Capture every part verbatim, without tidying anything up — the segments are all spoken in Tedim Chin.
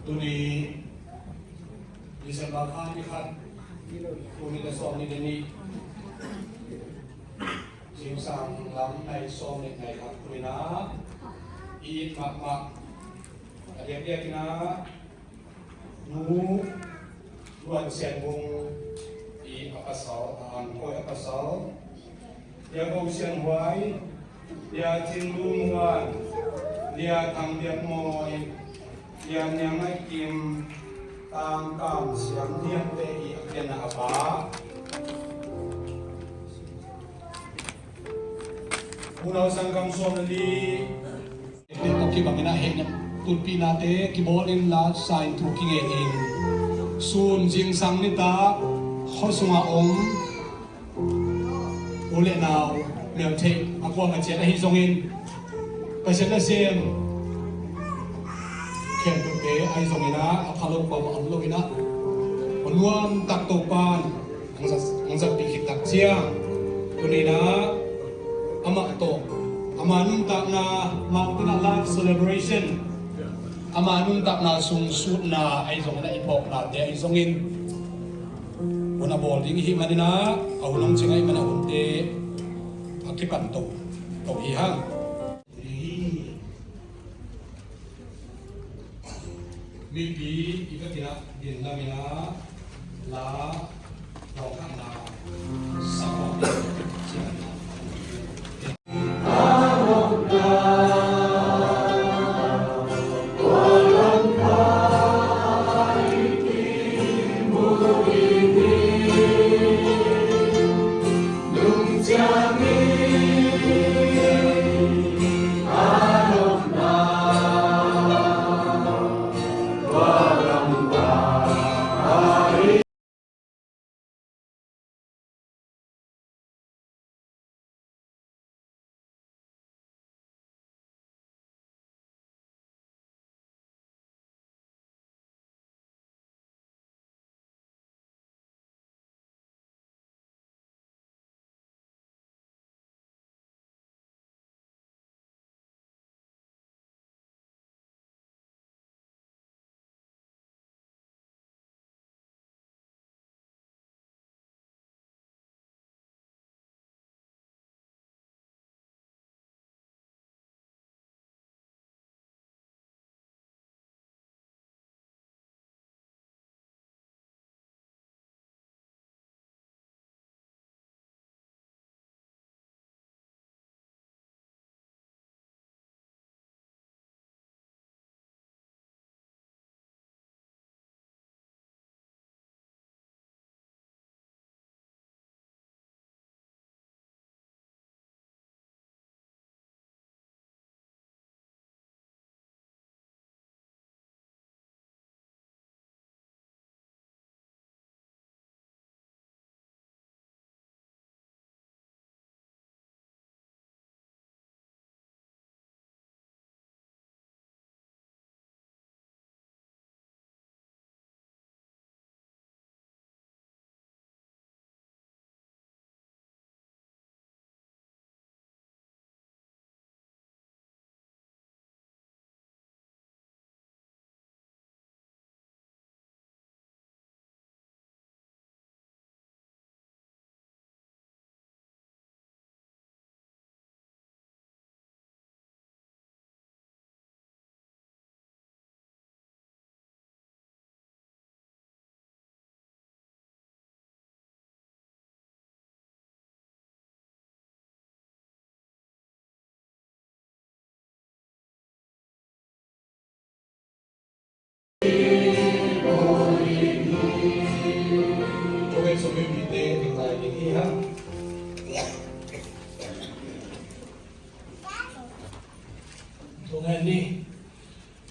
Tuni December kha ni khat, kum nih le sawmnih le nih, zingsang lam nai sawmnih nai khat, tuni-in ah i it mahmah, a diakdiak-in ah Nu Luan Sian Bung i a pasal, a angkoi a pasal, Lia Ko Sian Huai, Lia Cin Lung Huan, Lia Thang Biak Mawi, Lia Niang Ngai Kim, Tang Kam Siam Lian te i a pianna a pa, unau sanggam sawm le li, a kibangin ah hehna tutpihnate kibawl in la sa in thu kingei in, sun zingsang nitak khua sungah om u le nau, meltheih a kuang a ciat ahi zongin, Pasian nasem khempeuhte ahi zongin ah, a pha lo peuh a om lo-in ah, a nuam tak Topa'n hong zat, hong zatpih khit tak ciang, tuni-in ah amah tawh, ama nuntakna, Mount Tina Life Celebration, ama nuntakna sung sutna ahi zongin ah, i phawknate ahi zongin hun a bawl ding i hih manin ah, a hun hong cing ahih manin ah, hunte a kipan to, to hi hang. Mipi i ka tinah din lamin ah la lawngkhatna sakawh cian.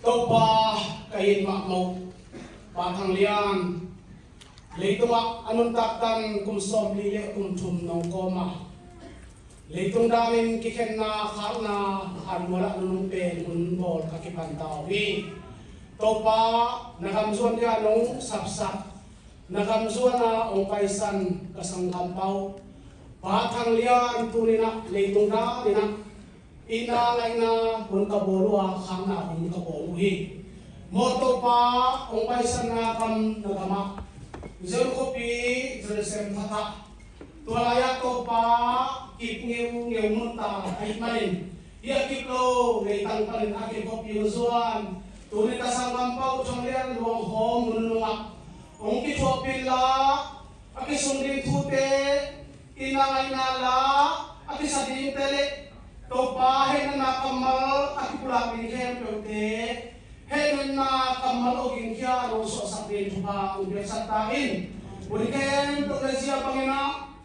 Topa, ka it mahmah uh Pa Thang Lian, leitungah a nuntak tan kum sawmli le kum thum nong kawm a, leitung danin kikhenna, khakna, hanmual ah nunung pen hun bawl ka kipan ta uh hi. Topa, na gamzuan dia nong sapsak, na gamzuan a hong paisan ka sanggam Pa uh Pa Thang Lian, tuni-in ah leitung danin ah itna ngaihna hun ka bawl uh a, khakna hun ka bawl uh hi. Maw Topa, hong paisanna kam na gamah, Zion khuapi Jerusalem thathah, tua lai-ah Topa kip ngeungeu munta ahih manin, hih a kip lo leitang panin a kip khuapi hong zuan, tuni Tasang Kampau Thong Lian luangkhawm hun nungah hong kithuahpih inla, a kisung ding thute, i na ngaihna la a kisa dingte le Topa hehna kammal a kipulak ding khempeuhte, hehna kammal awgingkhia a nong suahsak ding thupha hong piaksak ta in. Buni khempeuh le zia bangin ah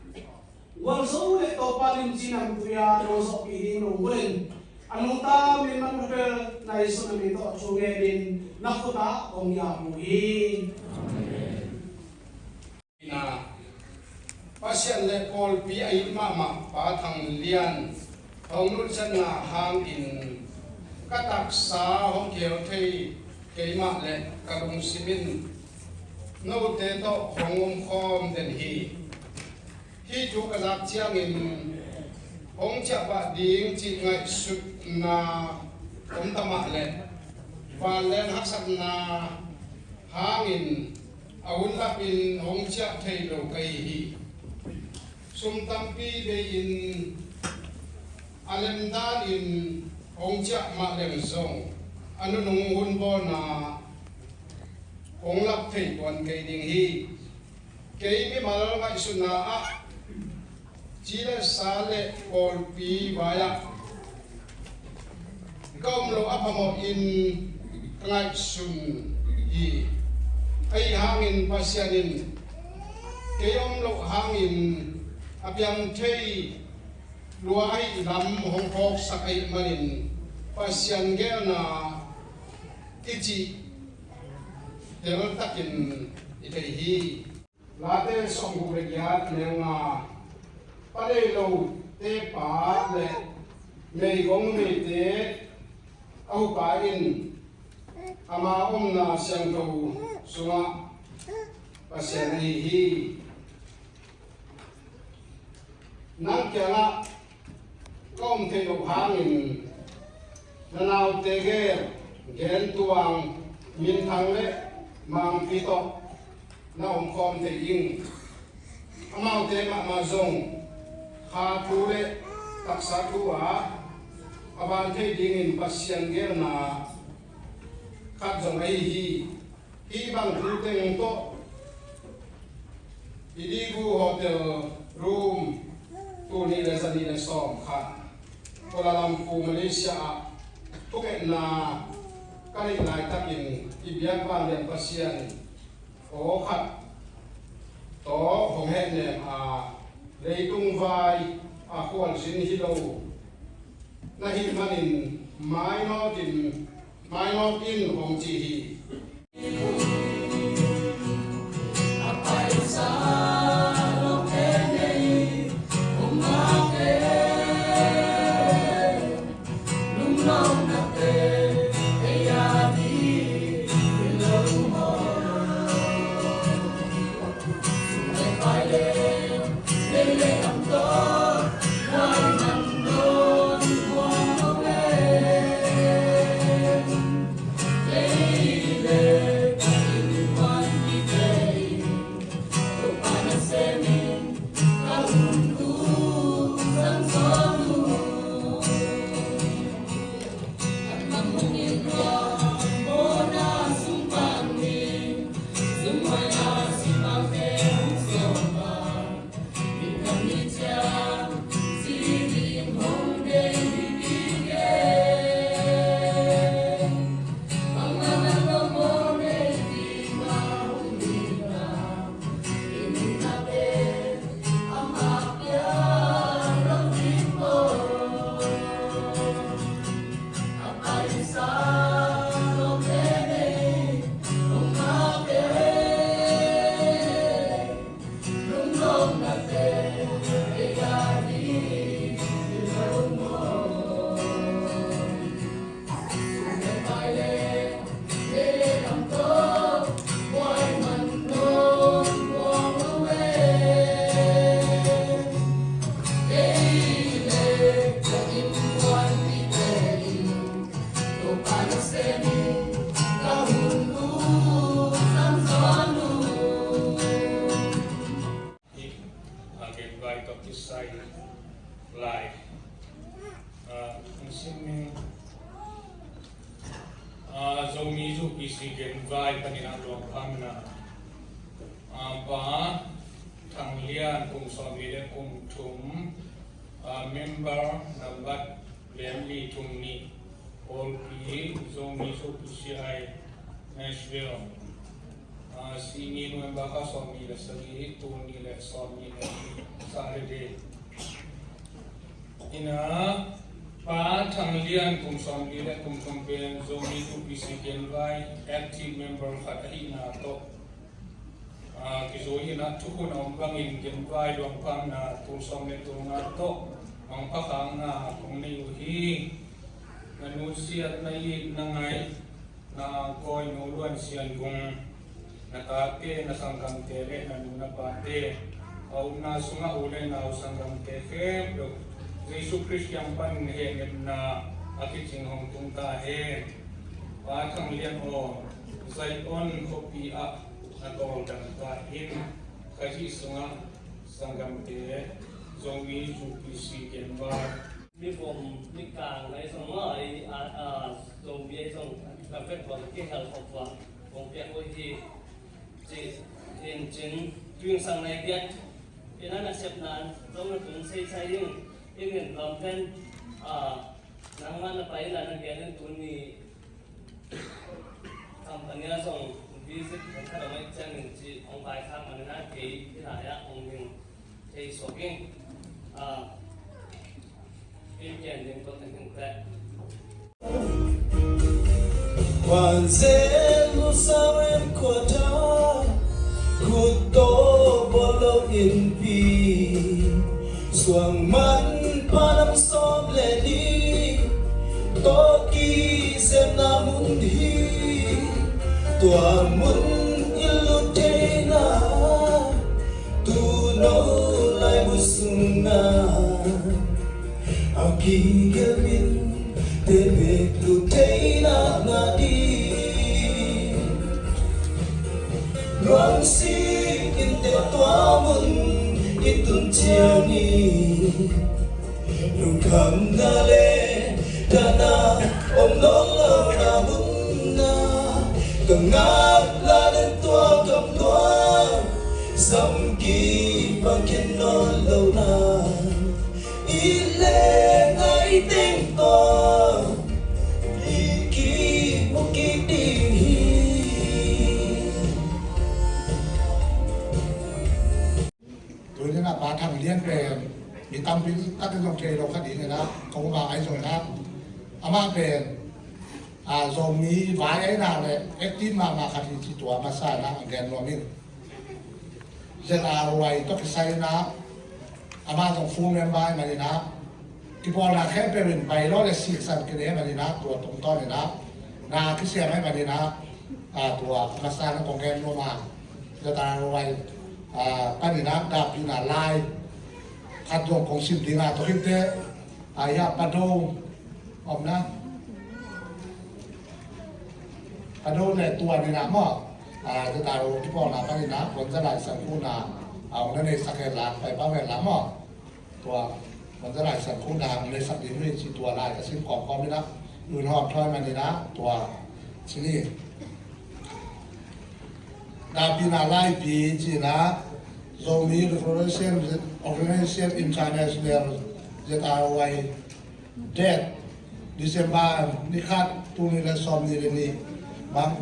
gualzo le Topa limci namtui a nong zawhpih ding nong gualin, a nungta min man pepel na Jesu na min tawh thu ngenin na khutah kong ngiat uh hi. Ina, Pasian le pawlpi a it mahmah Pa Thang Lian hong nutsiatna hangin ka taksa hong khel thei keimah le ka lungsim in note tawh hong omkhawm den hi. Hih thu ka zak ciangin hong ciahpah ding cih ngaihsutna om ta mah le vanleng haksatna hangin a hun lapin hong ciah thei lo ka hi hi. Sum tampi bei-in a lemdanin hong ciah mah leng zong a nunung hun bawlna hong lap thei tuan kei ding hi. Kei mimal ngaihsutna ah ci le sa le pawlpi vai-ah ka om loh a phamawh in ka ngaihsun hi. Ahi hangin Pasian in kei om loh hangin a piang thei lua ahih lam hong phawksak ahih manin Pasian geelna i cih teltakin i thei hi. Late sawmguk le giat neu nga, pa nei lote pa le meigong numeite a hupa in ama omna siangtho sungah Pasian ahi hi. Nang kiangah ka om theih loh hangin na naute gel, Gentuang, Minthang le Mangpi tawh na omkhawm thei ding. Amaute mahmah zong kha thu le taksa thu ah a van thei dingin Pasian geelna khat zong ahi hi. Hih bang thu teng tawh i Digu Hotel Room tul nih le za nih le sawm khat, Kuala Lumpur, Malaysia ah thungetna ka neih laitakin i biak vanglian Pasian aw khat tawh hong hehnem a, leitung vai a khualzin hi lo na hih manin mainawtin mainawt in hong ci hi. Sim ning. Ah, Zomi U P C genvai panin a luang phamna. Ah, Pa Thang Lian kum sawmli le kum thum, ah, member nambat lian li thum nih, pawlpi Zomi U P C I Nashville. Ah, sini November kha sawmnih le sagih, tul nih le sawmnih le Saturday. Ina, Pa Thang Lian kum sawmli le kum thum pen Zomi U P C genvai active member khat ahihna tawh, ah, kizui ina thukhun a om bangin genvai luang phamna tul sawm le tul nga tawh mangpha khakna kong nei uh hi. Na nusiat, na it, na ngai, na angkawi Nu Luan Sian Gung, na tate, na sanggamte le na nu na pate, a upna sungah u le nau sanggamte khempeuh Jesu Khrist kiang panin hehnemna a kicing hong tung ta hen. Pa Thang Lian aw, Zion khuapi ah na tawldam ta in, ka hih sungah sanggamte, Zomi U P C genvai, mi vom, mi kang ahi zong maw, ahi, a, a, Zomi ahi zong, ka vek bang kihel khop ua, kong piak uh hi, ci, in cin, tuing sang nai piak, in a nasepna zong na tung seisai ing, in in lam pen, a, nangmah na pai la na gen in tuni, Company ah zong visit khat a om ahih ciangin ci hong vaikhak manin ah kei hih lai-ah hong ding thei suak ing. Ah, kei ken ding tua kan hing teh. Kuan Jerusalem khuata, khut tawh bawl lo innpi, suang man panam sawm le nih, tawh kizepna mun hi. Tua mun i lut theihna, tuuno laibu sungah a kigelh mite bek lut theihna ngah ding. Luangsi in teh tua mun i tun ciang hi. Lungkhamna le dahna om nawn lo na mun ah, ka ngap lai in tua kam luang samki bang khen nawn lo na, i leh ngai teng tawh i kimu kik ding hi. Tuni-in ah Pa Thang Lian pen mi tampi takin zong thei lo kha ding hi-in ah, ka um a, ahi zongin ah amah pen, ah, Zomi vai ahihna le active mahmah khat hi ci tua masa-in ah gen nuam ing. Z R Y tawh kisai-in ah amah zong full member ahih manin ah, kipawlna khempeuh in bai lo le siksan kinei ahih manin ah, tua tungtawn in ah na kisiam ahih manin ah, ah, tua masa-in ah kong gen nuam a, Z R Y, ah, panin ah dahpihna lai khat zong kong sim ding a, tua khit teh, ah, hiah Pa Do om na, Pa Do le tua ni na maw, ah, Z R Y kipawlna panin ah Vuanza Lai Siangtho na, ah, hong na neisak hen la, pai pah hen la maw. Tua Vuanza Lai Siangtho na hong neisak ding hi ci, tua lai ka sim kawmkawm in ah, un hawm thawh ahih manin ah tua ci ni. Dahpihna laipi ci-in ah Zomi Revolution Organization International, Z R Y, date December ni khat, tul nih le sawmnih le nih, mang,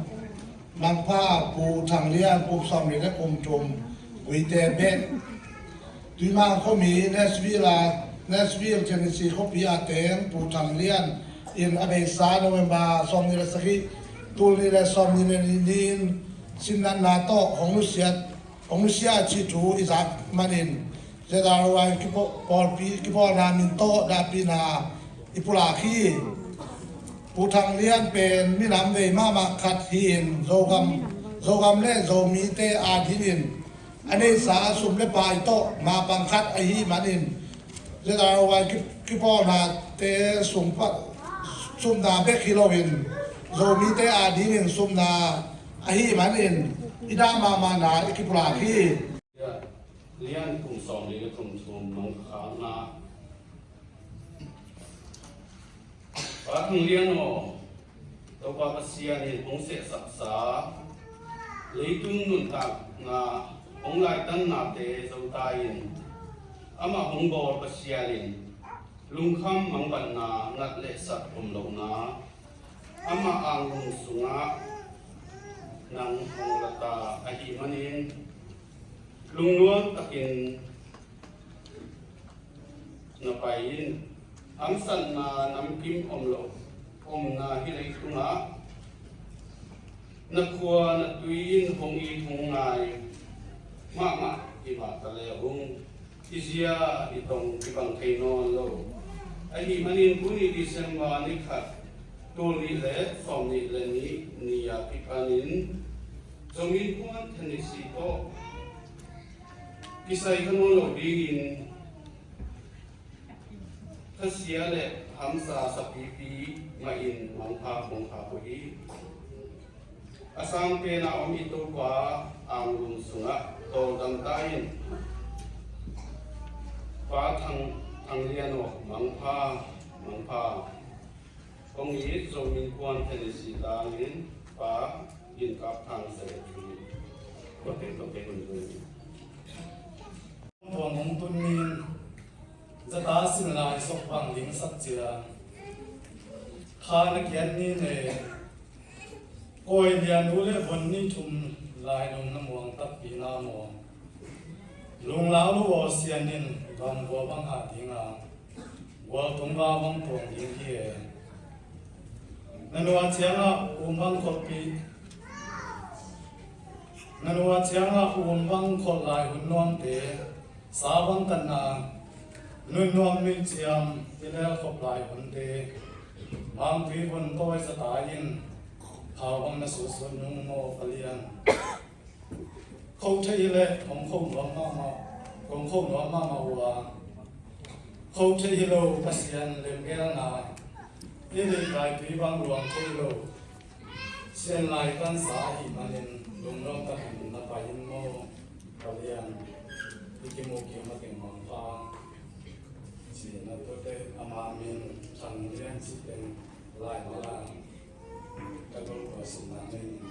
mangpha Pu Thang Lian, kum sawmnih le kum thum, Guite bek. Tuimang khuami Nashville a, Nashville, Tennessee khuapi a teng Pu Thang Lian in a beisa November sawmnih le sagih, tul nih le sawmnih le nih ni-in sinnatna tawh hong nusiat, hong nusia cih thu i zak manin Z R Y kipaw-, pawlpi kipawlna min tawh dahpihna i pulak hi. Pu Thang Lian pen minam vei mahmah khat hi-in Zogam, Zogam le Zomite adingin a neihsa sum le pai tawh mapang khat ahih manin, Z R Y ki-, kipawlnate sum pa-, sumna bek hi loin Zomite adingin sumna ahih manin i dah mahmahna i kipulak hi. Lian kum sawmli le kum thum mangkhatna. Pa Thang Lian aw, Topa Pasian in hong sehsaksa leitung nuntakna hong laitannate zo ta in, amah hong bawl Pasian in lungkham mangbatna nat le sat om lohna, amah anglum sungah nang hong la ta ahih manin lungnuam takin na pai in. Hamsatna namkim om lo omna hih leitungah na khua na tui in hong it hong ngai mahmah i mah ta le hong i zia i tong kibang thei nawn lo. Ahih manin tuni December ni khat, tul nih le sawm nih le nih ni a kipanin Zomi Puan Tennessee tawh kisai kha nawn lo dingin khasia le hamsa sapipi mah in mangpha kong khak uh hi. A sang pen a om i Topa anglum sungah tawldam ta in. Pa Thang, Thang Lian aw, mangpha, mangpha. Kong it Zomi Puan Tennessee tangin Pa Gin Kap Thang Secretary. Kua teng tawh kei hun zui. Tuang hong tun nin zata sin lai sok bang ding sak cia. Kha na kian ni ne. Koi lian u le von ni thum lai nung na muang takpi na maw. Lunglau lo aw sian in bang gua bang ha ding a. Gual tung va bang tuang ding hi e. Na nua ciangah um bang khotpi. Na nua ciangah um bang khot lai hun nuamte. Sa bang tatna, nun nuam nui ciam, i lel khop lai hunte, bangtui vun tawi zata in, khau bang na sutsut nung maw Palian. Kho thei hi leh, kong kho nuam mahmah, kong kho nuam mahmah uh a. Kho thei hi lo, Pasian lemgelna, i lei kai tui bang luang thei lo. Sian lai kansa ahih manin, lungnuam takin na pai in maw, Palian, i kimu kik mateng mangpha. Ci na tuate ama min Thang Lian ci teng lai mala. Ka gol ko sina min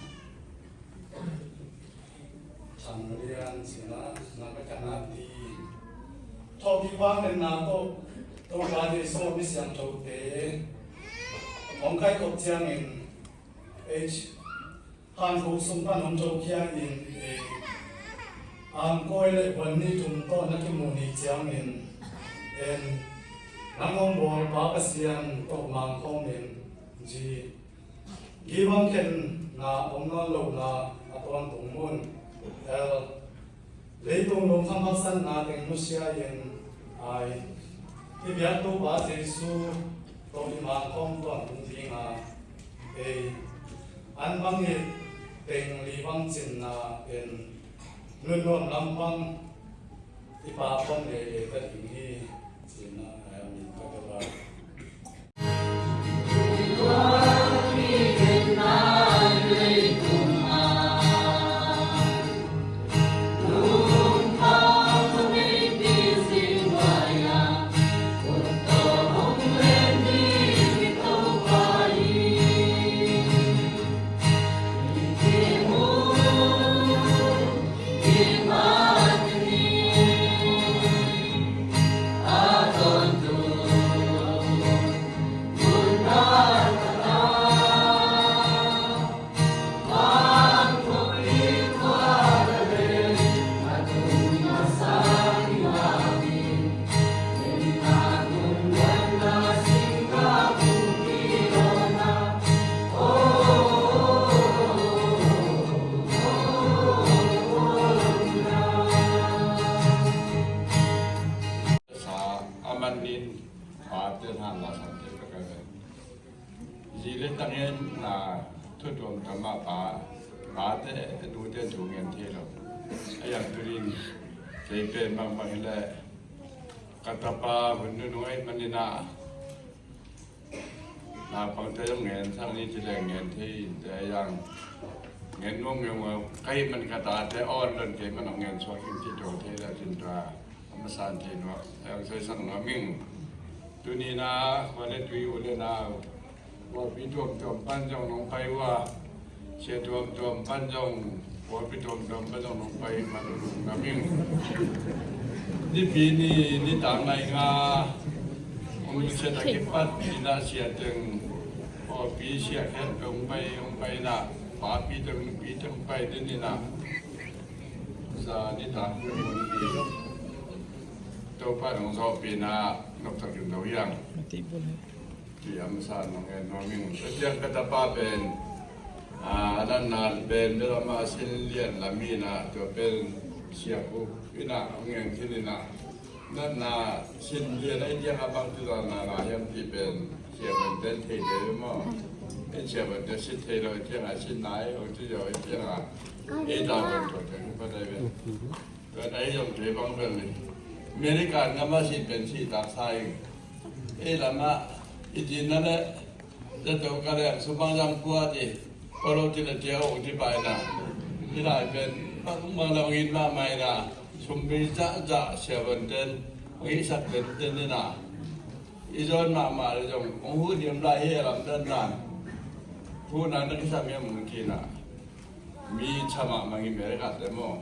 Thang Lian ci na, na ka kana di. Thawhkik vang len na to, to ka di so mi siang to te. Hong kai kop ciangin, H. Khan ko sung pan hong to kia in, eh, ang koi le van ni tum to na ki mu ni ciangin, en, nang hong bawl pa Pasian to mang khawm in, ji. Gi bang khen na om nawn lo na a tuan tung mun, el. Leitung lungkham haksatna teng nusia in ai. Hih biak Topa Jesu tawh i mangkhawm tuan ding a, ei, an bang it teng li bang cinna in nunnuam lam bang i pa khawm leilei ta ding hi. Cinna ai a min ka ka Sa a man nin pate hna na san te ka ka ve. Zi le tangin na thu tuam tuam a pa, pate nute thu ngen thei lo. A yang turin kei pen bang bang hi le ka tapa hun nunung ai manina. Naupangte zong ngen sang ni ci le ngen thei in te a yang ngen nuam ngen nuam ka hih man ka tate awn lon kei man hong ngen suak in ci to thei la cin ta a masan thei nuam a yang sai sang nuam ing. Tuni na khua le tui u le nau Pawlpi tuamtuam pan zong nong pai uh a, sia tuamtuam pan zong, pawlpi tuamtuam pan zong nong pai man uh lungdam ing. Nipi ni nitak nai nga hong sia ta kipat ni na sia teng, pawlpi sia khempeuh hong pai, hong pai na, papi teng, nupi teng pai den ni na. Sa nitak mun ni Topa nong zawhpih na noktak in lo hiang. Ti a masa nong en nuam ing. Tua ciang ka tapa pen, a, a natna pen bel ama sin lian lam hi na, tua pen siak uh hi na, hong en khin hi na. Natna sin lian a i ciang a bang tu na na hiam ti pen sia pen ten thei deuh maw. En sia pen ten sin thei lo i ciang a sin nai, hong ci zo i ciang a. Ei ta pen tua ciang pa dai pen. Tua dai zong kei bang bel ni. America ngam a si pen si tak sa ing. Ei lam ah i cin na le zato ka leng sum bang zang kua ti. Polo ti le tia ong ti pai na. Hi lai pen bang bang la ong in mahmah na. Sum bi zahzah sia pen ten ong hi sak pen ten ni na. I zon mahmah le zong ong hu diam lai hi lam dan dan. Hu na na kisam hiam ong ti na. Mi chama mangi America te maw.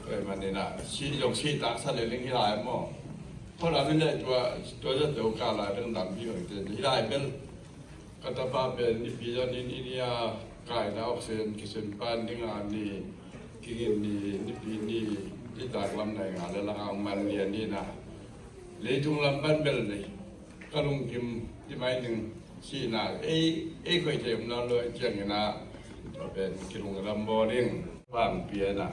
Tua ahih manin ah si zong si taksa le ling hi lai maw. Khualam in le tua, tua zato ka lai ling dam hi ong te hi lai bel. Ka tapa pen nipi zan in India kaina oxygen kisun pan ding a ni, kingin ni, nipi ni, nitak lam nai nga le lang a ong man lian ni na. Leitung lam pan bel ni. Ka lungkim ti mai ning. Sihna ei, ei khoi thei om lo lo ciangin ah tua pen kilunglam bawl ding. Pangpia na.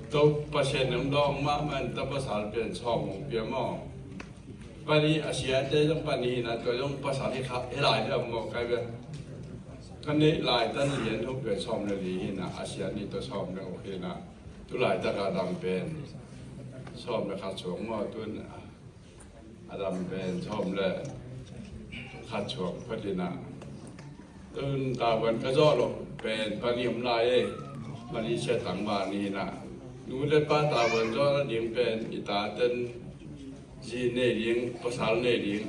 Tua Pasian in dawng mahmah in tua pasal pen sawm hong pia maw. Pani a siate zong pani hi na, tua zong pasal hi kha, hi lai hi maw kai bia. Ka neih lai tan lian huk pen sawm le li hi na, a sia ni tua sawm le huk hi na. Tu laitak a dang pen sawm le khat suak maw tun. A dam pen sawm le khat suak phatin ah. Tun tavuan ka zawh loh pen pani om lai e. Malaysia tangval ni na. Nu le pa tavuan zawh nading pen i taten zi nei ding, pasal nei ding.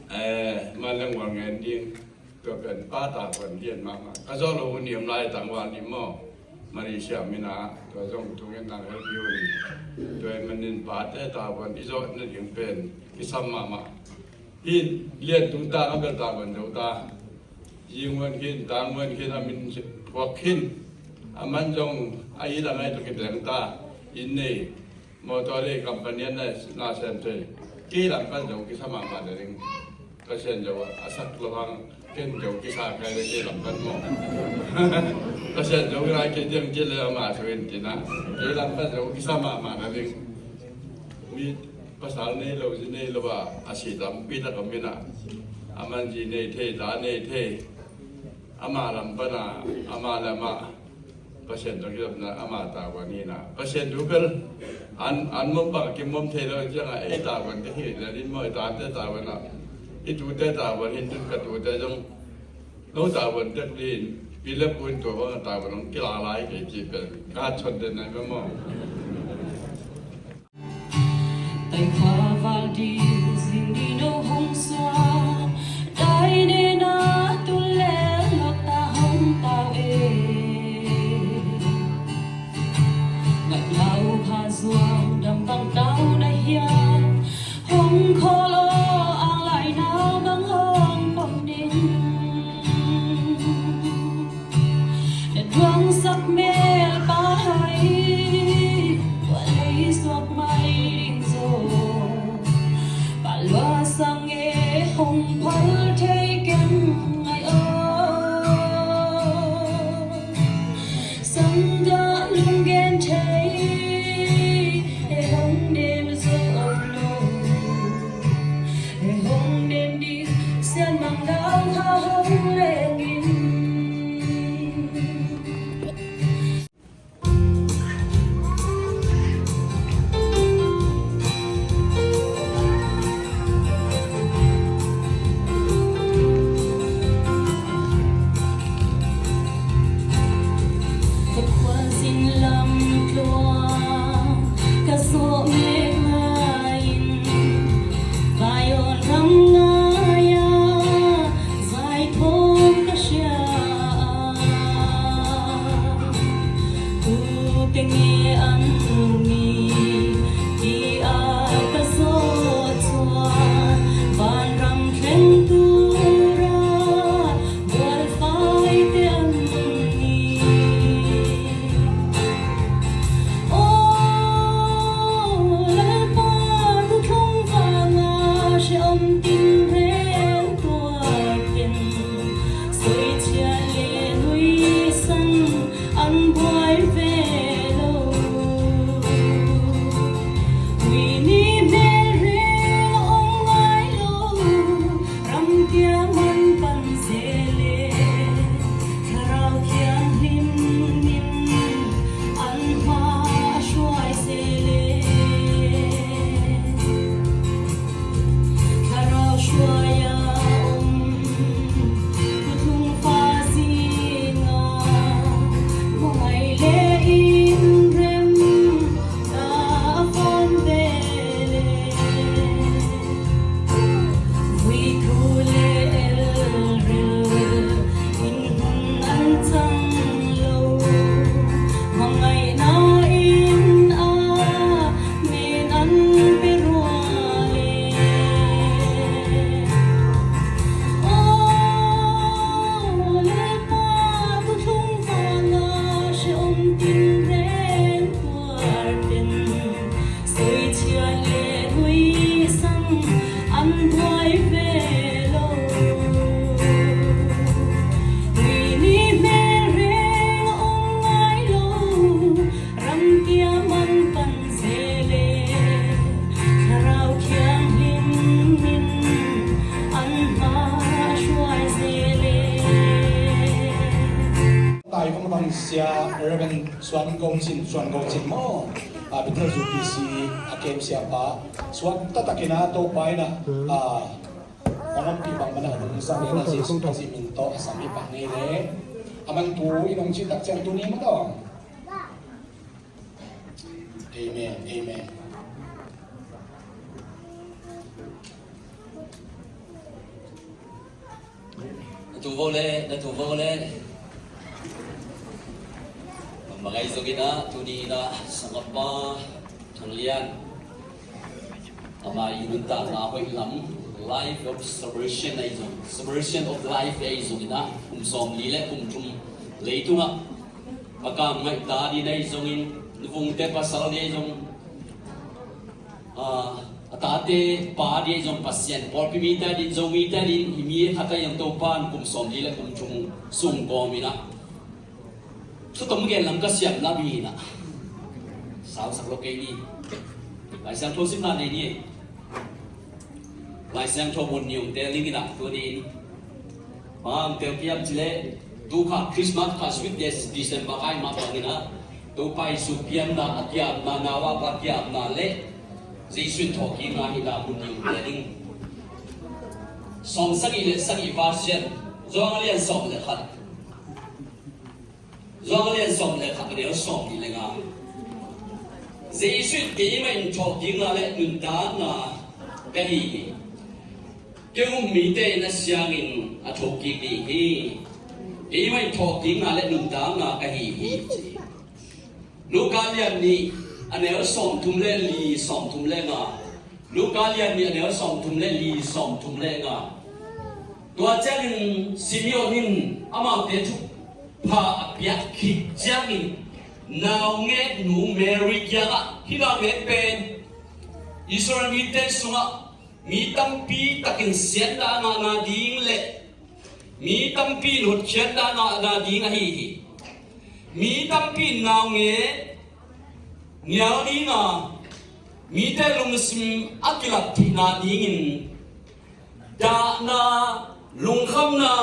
Eh, man leng wal ngen ding. Tua pen pa tavuan lian mahmah. Ka zawh loh uh ni om lai tangval ni maw. Malaysia mi na, tua zong tungin nang help hi un. Tua ahih manin pate tavuan i zawh nading pen kisam mahmah. Hi lian tung ta a bel tavuan zo ta. Zi nguan khin, ta nguan khin, a min phuak khin. A man zong a i la ngai tua kiteng ta. Inn nei. Motor le company na, na sem thei. Kei lam pan zo kisa mahmah le ding. Pasian zo a sak lo hang ken zo kisa kai le kei lam pan maw. Pasian zo kisa kei diang kei le ama thu in tina. Kei lam pan zo kisa mahmah le ding. Mi pasal nei lo, zi nei lo a, a si tampi tak om in a. A man zi nei thei, ta nei thei. Ama lam pan a, ama lam a. Pasian tawh kizopna ama tavuan hi na. Pasian thu bel an, an mawk bang a kimawm thei lo ciangin ei tavuan te hi le din maw, i tate tavuan a, i tute tavuan hi tun ka tute zong no tavuan tek din pi le pu in tua bang a tavuan hong kila lai kei ci pen ka hat chon den nai maw. Taikhuaval ding zing ding no hong suak, tainena tulel lota hong tau e. Ngat lau pha zuang dam bang tau na hiam, hong kholo ang lai nau bang hong pom ding. Na duangsak mel pa hai, tua lei suak mai ding zo. Sia Reverend Suan Go Cin, Suan Go Cin maw? A, Bethel Zu P C a kem siapa suak taktakin a, Topa in a, a, hong ompih bang mana hong sa le na Jesu Khazih min tawh a sam i pah ngei le. A man tu in hong cih tak ciang tuni mah tawh. Amen. Amen. Na tu vo le, na tu vo le. Bang ahi zongin a, tuni in a, sangapa Thang Lian, ama i nuntakna hoih lam, life of subversion ahi zong, subversion of life ahi zongin a, kum sawmli le kum thum leitungah a kam ngaih ta ding ahi zongin, nuvungte pasal ding ahi zong, a, a tate pa ding ahi zong, Pasian pawlpi mite ding, Zomite ding, hih mi khat ahi zong Topa in kum sawmli le kum thum sung kawm in a, thutom gen lam ka siamna mi in a, sausak lo kei ni. Lai Siangtho simna nei ni. Lai Siangtho mun ni ong teel ding in a, tuni in. Bang teel piam ci le, tu kha Christmas kha sweet days December kha i mah bangin a, Topa Jesu pianna, a kiamna, nau a pa kiamna le Jesu in thawhkikna hi la, mun ni ong teel ding. Sawm sagih le sagih version, Johan a lian sawm le khat. Johan a lian sawm le khat, a neu sawmnih le nga. Jesu in, keimah in thawhkikna le nuntakna ka hi hi. Kei um mite in a siangin a thokik ding hi. Keimah in thawhkikna le nuntakna ka hi hi, ci. Luka lian nih, a neu sawmthum le li, sawmthum le nga. Luka lian nih, a neu sawmthum le li, sawmthum le nga. Tua ciangin Simeon in amaute thupha a piak khit ciangin, naungeknu Mary kiangah, hih naungek pen Israel mite sungah mi tampi takin siatna a ngahna ding le mi tampi in hotkhiatna a ngahna ding ahi hi. Mi tampi in naungek nial ding a, mite lungsim a kilap theihna dingin dahna, lungkhamna,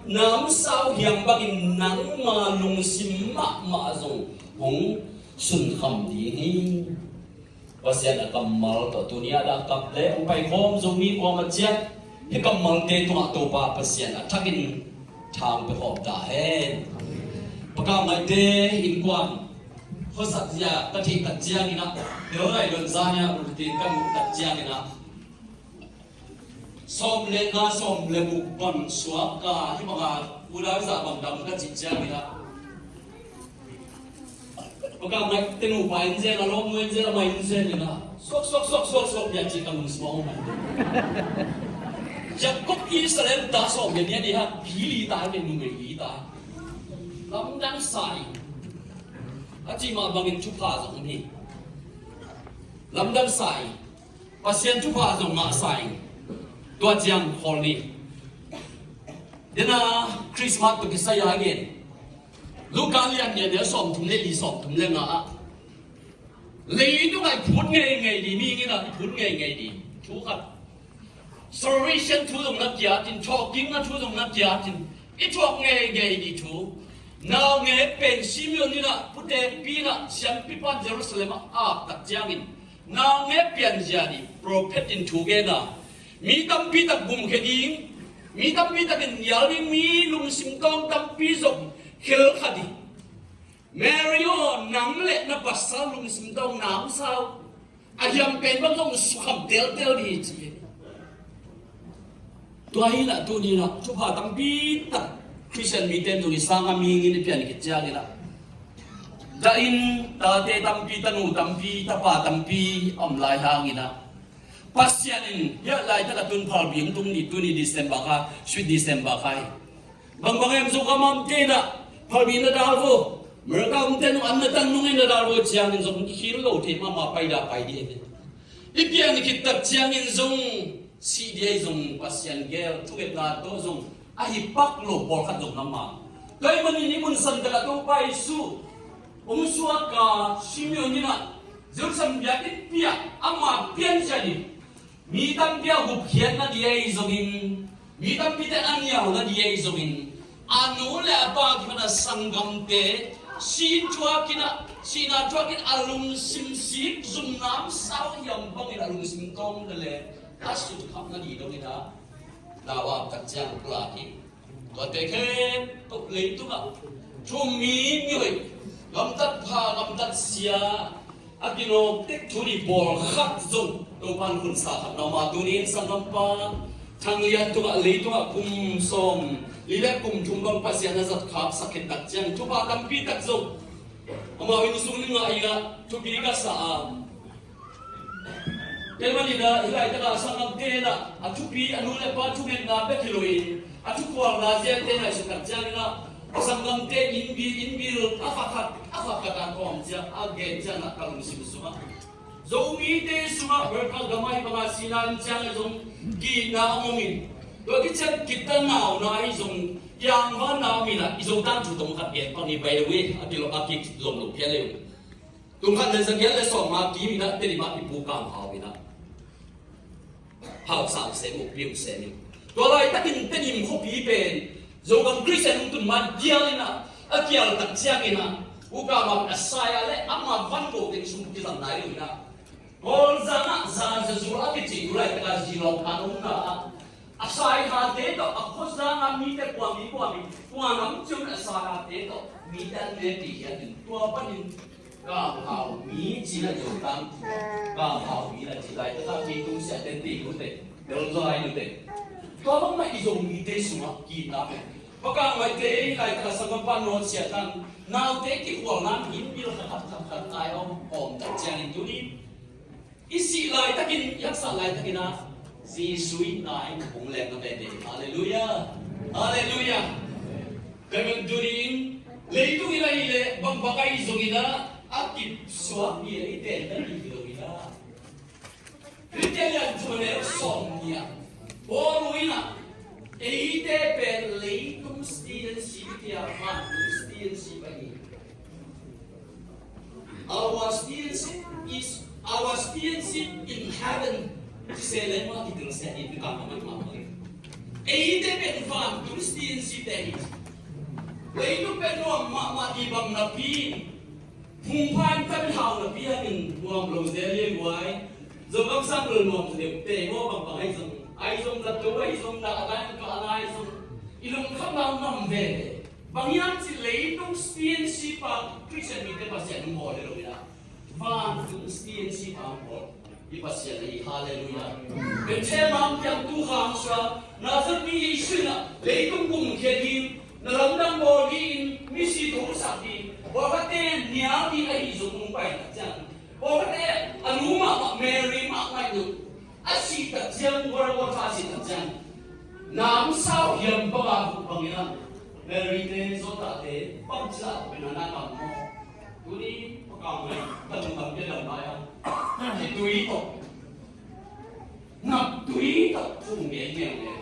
namsau hiam bangin nangma lungsim mahmah zong hong sunkham ding hi. Pasian a kammal tawh tuni a dah kap le hong paikhawm Zomi kuamah ciat hih kammalte tungah Topa Pasian a thakin thang pia khawm ta hen. Pakam ngaihte innkuan khuasak zia ka theih tak ciangin ah, Teolai Luanza nia rutin ka muh tak ciangin ah, sawm le nga, sawm le guk bang suak ka, hih banga udai zah bang dam ka cih ciangin ah, pakam ngaihte nupa in zen, a lawmnu in zen, amah in zen in ah, suak, suak, suak, suak, suak, bia cih ka lungsim a om. Jakob Israel ta sawm le nih a dih a, pi li ta, numei li ta. Lamdang sa ing. A cih mah bangin thupha zong om hi. Lamdang sa ing. Pasian thupha zong ngah sa ing. Tua ciang khawl ni. Dena Christmas tawh kisai a gen. Luka lian nih a neu sawmthum le li, sawmthum le nga ah, leitungah i phut ngeingei ding, mihing in ah i phut ngeingei ding thu khat. Salvation thu zong na kiat in, thawhkikna thu zong na kiat in, i thuak ngeingei ding thu. Naungek pen Simeon in ah, pute pi in ah, siampipa in Jerusalem ah ap tak ciangin, naungek pianzia ding prophet in thu gen a, mi tampi tak gumkhia ding, mi tampi takin nial ding, mi lungsim tawng tampi zong khelkha ding. Mary aw, nang le na pasal lungsim tawng namsau a hiam pen bang zong sukham teltel ding hi, ci hi. Tua hi lah tuni lah thupha tampi tak Christian mite in zong i sang a mihing in i pian khit ciangin lah, dah in tate tampi, tanu tampi, tapa tampi a om lai hangin lah, Pasian in hiah laitak a tun phalbi hong tung ding, tuni December kha, sweet December kha hi. Bangbang em, Zogam a omte in ah phalbi na dal vo. America a omte in an na tan nung in na dal vo ciangin zong kikhil lo thei mahmah, pai dah pai ding hi. I pian khit tak ciangin zong sih ding ahi zong Pasian gel thungetna tawh zong a hi pak lo pawlkhat zong na mang. Tua ahih manin i mun san tak ah Topa Jesu hong suak a, Simeon in ah Jerusalem biakinn piak, ama pianzia ding. Mi tampi a gupkhiat na ding ahi zongin, mi tampite a nial na ding ahi zongin, A nu le a pa kipan a sanggamte sin thuakin ah, sihna thuakin a lungsim sik zumnam sau hiam bangin a lungsim tawng le le a sulkhapna dih dongin ah lau a tak ciang pulak hi. Tuate khempeuh leitungah thu mi mihoih, gamtat pha gamtat sia a kinawk tek thu nih bawl khat zong Topan hun sa khat na om a, tuni in sanggampa Thang Lian tungah leitungah kum sawm li le kum thum bang Pasian a zat khak sak khit tak ciang thupha tampi tak zong amau inn sung nih ngah in ah thupi ka sa a. Tua manin ah hih laitakah sanggamte in ah a thupi a nu le pa thungetna bek hi loin a thukhualna ziate ngaihsut tak ciangin ah a sanggamte innbil innbil a khat khat a khat khat a kawm ciang a gen ciangin ah ka lungsim sungah Zomite sungah America gam ah hih banga sihna ciang ah zong kihna a om in, tua kician kitta nauna ahi zong i angvanna om in ah i Zo tangthu tawh khat gen pang hi, by the way, a kilawm a kizom lo phial le uh. Kum khat le za giat le sawmnga kim in ah Tedim ah i pu Kam Hau in ah hausa uh sem uh, pi uh sem in. Tua laitakin Tedim khuapi pen Zogam Khristian hong tun ma dial in ah a kial tak ciangin ah pu Kam Hau a sai ah le ama van go teng sum kizang nai lo in ah Kawlzang ah Zan Za Zu a kici tu laitak a zi lawng khan om na ah a saihate tawh a khuazang a mite kuami kuami kuan a om ciang a saihate tawh mite an ne ti hian in tua panin Kam Hau mi ci la Zo tangthu, Kam Hau mi la ci laitak a mi tung sia ten ti nu te, bel zai nu te. Tua bang mah i Zomite sungah kihna pen. Pa Kam Ngaihte ei laitak a sanggampa Nawn Sia Thang, naute kikhualna innbil khat khat khat khat ai a om, a om tak ciangin tuni i sih laitakin, i haksat laitakin ah Jesu i na in hong leng na veve. Halleluiah. Halleluiah. Tua ahih manin tuni in leitung in ahih leh bangbang ahi zongin ah a kipsuak ni a i ten na ni hi lo in ah. Ritelian thum a neu sawm ni ah Paul in ah eite pen leitung citizenship hi a, vantung citizenship ahi. Our citizenship is, our citizenship in heaven. Ci se leng mah kitel se in ka mah mah mah. Eite pen vantung citizenship te hi. Leitung pen nuam mahmah ding bang napi, phungpha in kan hau napi hangin nuam lo zel hi guai. Zogam sang lo nuam deuh te maw, bang bang ahi zong, ahi zong zat lo ahi zong, dah a lai ka a lai zong i lungkhamna nuam ve. Bang hiam cih leh leitung citizenship a Khristian mite Pasian hong bawl hi lo hi a, vantung citizenship a hong bawl i Pasian ahi. Halleluiah. Bethlehem a hong piangtu Khang Sua, Nazareth mi Jesu in ah leitung kum khia ding, na lamdang bawl dingin misi tho sak ding, pawlkhatte nial ding ahi zong hong pai tak ciang, pawlkhatte a nu mahmah Mary mah ngaih lo. A sih tak ciang, Golgotha a sih tak ciang, namsau hiam banga vuk bangin ah Mary te, Zotah te, bangci ah pen a na kam maw? Tuni Pa Kam Ngaih, ka lungdam pia dam lai a, khitui tawh, naptui tawh thu ngen ngen ngen.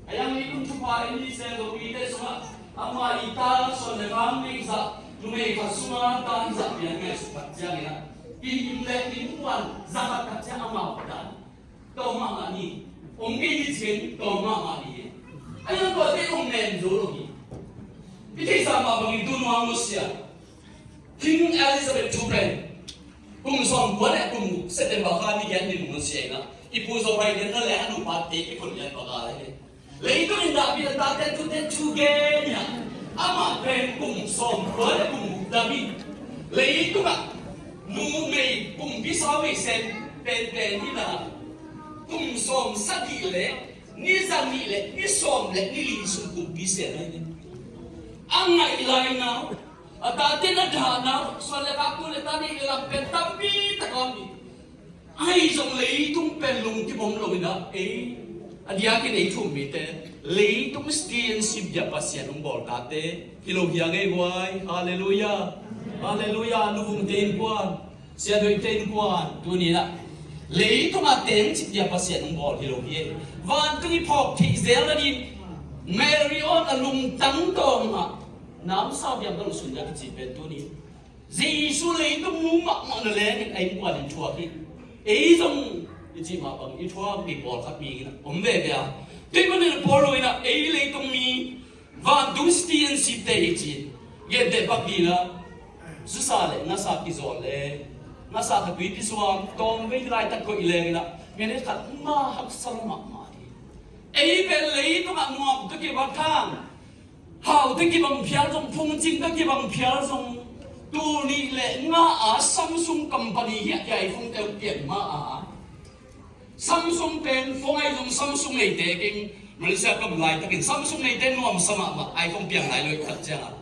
A yang i kum thupha in i sel lo i te sungah, ama i ta suan le vang nei zah, numei khat sungah ta i zah pian ngaihsut tak ciangin ah, i inn le i innkuan za khat tak ciang amau dan tawm mahmah ni. Om kei hi cin tawm mahmah ni. A yang tua te om nen zo lo hi. I theihsa mah bangin tu nuam nusia. King Elizabeth thu pen kum sawm kua le kum September kha ni giat ni nusia in ah, i pu Zo Biden na le a nupa te i phun lian baka le hi. Leitung in David a tate tute thu gen hi a, amah pen kum sawm kua le kum guk dam hi. Leitungah numei kumpi sawm ei sen penpen hi a, kum sawm sagih le ni za nih le ni sawm le ni li sung kumpi sen ahi hi. A ngaih laina, a tate na dahna, suan le kak, tu le ta neih le lam pen tampi tak a om hi. Ahi zong leitung pen lungkim om lo in ah, ei, a diakin ei thu-um mite leitung citizenship dia Pasian hong bawl tate hi lo hi a ngei huai. Halleluiah. Halleluiah. Nuvungte innkuan, siaduaite innkuan, tuni in ah leitung a teng cip dia Pasian hong bawl hi lo hi. Vantung i phawk theih zel nading Mary aw a lungtang tawng ah namsau hiam ka lo sun dia kici pen tuni Jesu leitung mu mahmah na lengin a innkuan in thuak hi. Ei zong i cih mah bang i thuak ding pawlkhat mi in a om veve a. Kei manin Paul in a ei leitung mi Vantung citizenship te i cih genteh bak ding a, zusa le ngasa kizawn le, ngasa khat tuipi zuam, tawmvei laitak koih leng in a, minute khat ma haksa mahmah ding. Ei pen leitungah nuam tawh kibang, thang hau tawh kibang phial zong, phungcing tawh kibang phial zong, tul nih le nga a Samsung company hi a, iPhone te pian ma a. Samsung pen phone ahi zong Samsung neite keng, Malaysia kam laitakin Samsung neite nuamsa mahmah, iPhone piang lai lo i khat ciangin.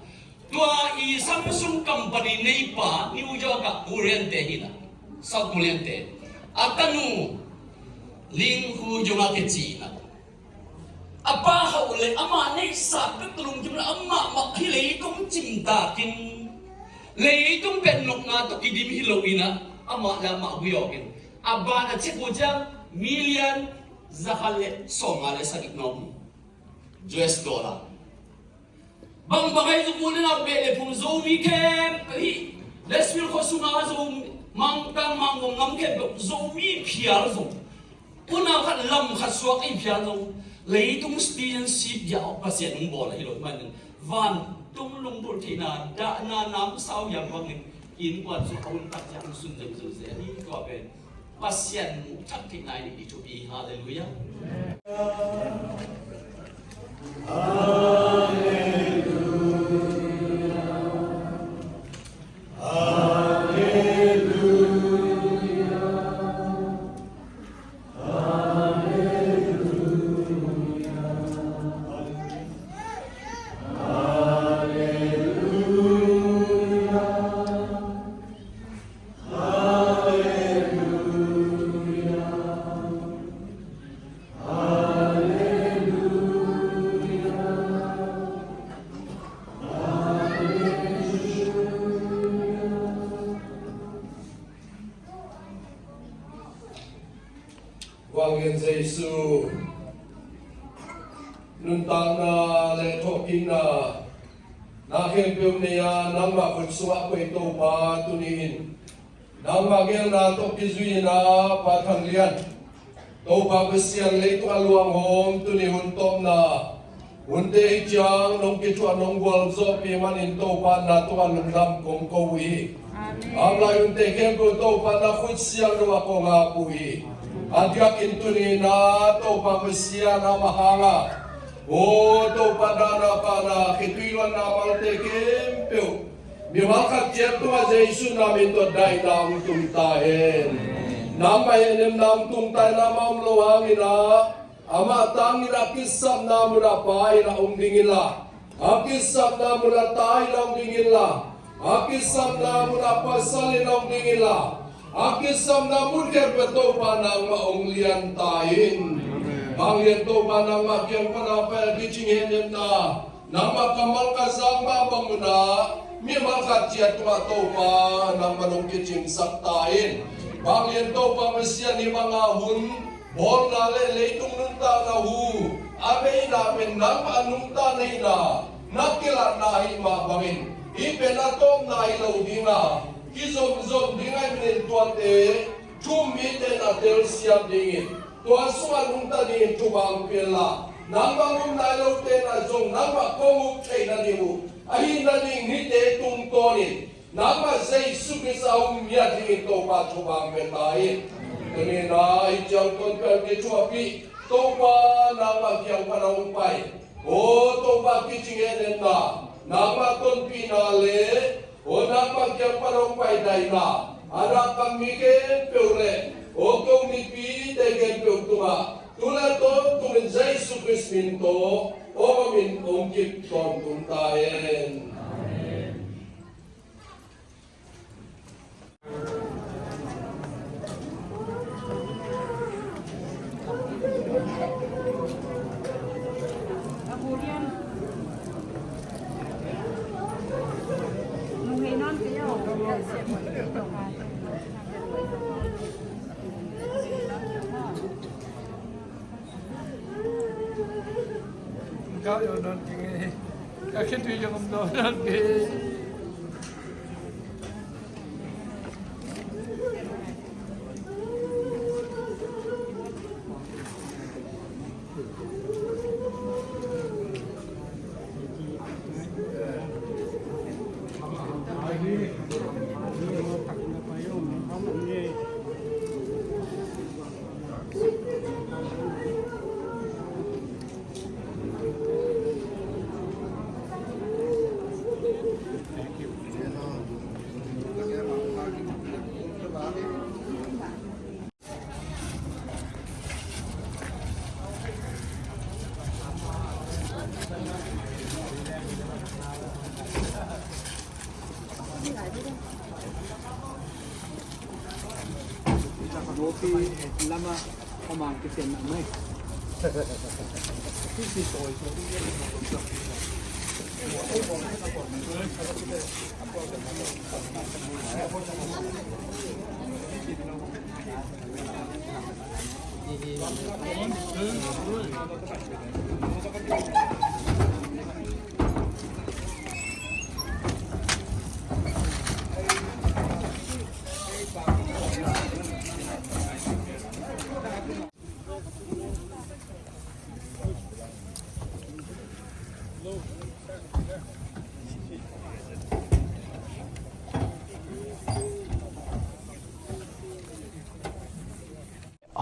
Tua i Samsung company neipa New York ah Korean te hi na, South Korean te. A tanu Ling Hu Jung a kici na. A pa hauh le amah neihsa bek lungkim le amah mah hi leitung cimtakin, leitung pen nopna tawh kidim hi lo in a, amah le amah gui awk in. A ban a cek uh ciang million zakhat le sawmnga le sagih na om hi. U S dollar. Bangbang ahi zong u le nau beh le phung Zomi khempeuh hi. Leadville khua sunga Zo, Mangkang, Mangwang ngam khempeuh Zomi phial zong, unau khat lam khat suak ahi phial zong, leitung citizenship ya awk Pasian hong bawl ahi lo manin, vantung lungbulh theihna, dahna namsau hiam bangin innkuan sung a hun tak ciang sun zeuhzeuh zel hi. Tua pen Pasian muh thak theihna in i thupi. Halleluiah. Vanglian Jesu, nuntakna le thawhkikna na khempeuh nei a, nangmah khut sungah koih Topa, tuni-in nangmah geelna tawh kizui-in a, Pa Thang Lian, Topa Pasian, leitung a luanghawm tuni hun tawpna hunte i ciang nong kithuah nong gualzawhpih manin Topa na tungah lungdam kong ko uh hi. Amen. Amlai hunte khempeuh Topa na khut siangtho ah kong ap uh hi. A diakin tuni-in a Topa Pasian, amah hangah, o Topa, dahna pahna, khitui luanna malte khempeuh mimal khat ciat tungah Jesu na min tawh daihna hong tung ta hen. Nangmah hehnemna hong tung ta hen. Amah om lo hangin a, amah tangin a kisapna munah Pa in a om ding inla, a kisapna munah Ta in a om ding inla, a kisapna munah Pasal in a om ding inla, a kisapna mun khempeuh Topa nangmah hong lian ta in. Amen. Vanglian Topa, nangmah kiang pana pai a kicing hehnemna, nangmah kammal kazang mah bang munah mimal khat ciat tungah Topa nangmah hong kicingsak ta in. Vanglian Topa Pasian, hih banga hun bawlna le leitung nuntakna hu a bei in a, pen nangmah a nungta neihna na kilatna ahih mah bangin, hih pen a tawpna hi lo ding a, kizomzom ding ahih manin tuate thu-um mite in a telsiam dingin, tua sungah nungta dingin thupha hong pia inla, nangmah um nai lote in a zong nangmah kong uk theih nading uh, ahih nading hihte tungtawnin nangmah Jesu Khrist a um ngiat dingin Topa thupha hong pia ta in. Tuni-in a i ciang tonpih kithuahpih Topa, nangmah kiang pan hong pai, o Topa, kicing hehnemna, nangmah tonpihna le, o nangmah kiang pan hong pai daihna, a nakpi mi khempeuh le, o ko mipite khempeuh tungah tu le tawntungin Jesu Khrist min tawh hong om in, hong kip tawntung ta hen. Kau yo non king eh. Kau khen tu yo ngam non king.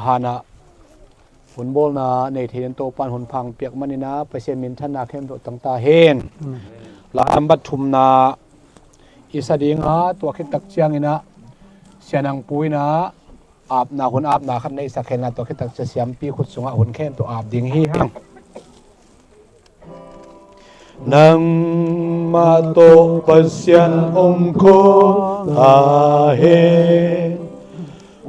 Hanah hun bawlna nei thei den Topan hun pha hong piak maninah Pasian minthanna khempeuh tang ta hen. Amen. La nambat thumna i sa dinga tua khit tak cianginah sianangpu inah apna hun apna khat na i sak henla tua khit tak cia siampi khut sungah hun khempeuh ap ding hi hang. Nangmah tawh Pasian om khawm ta hen.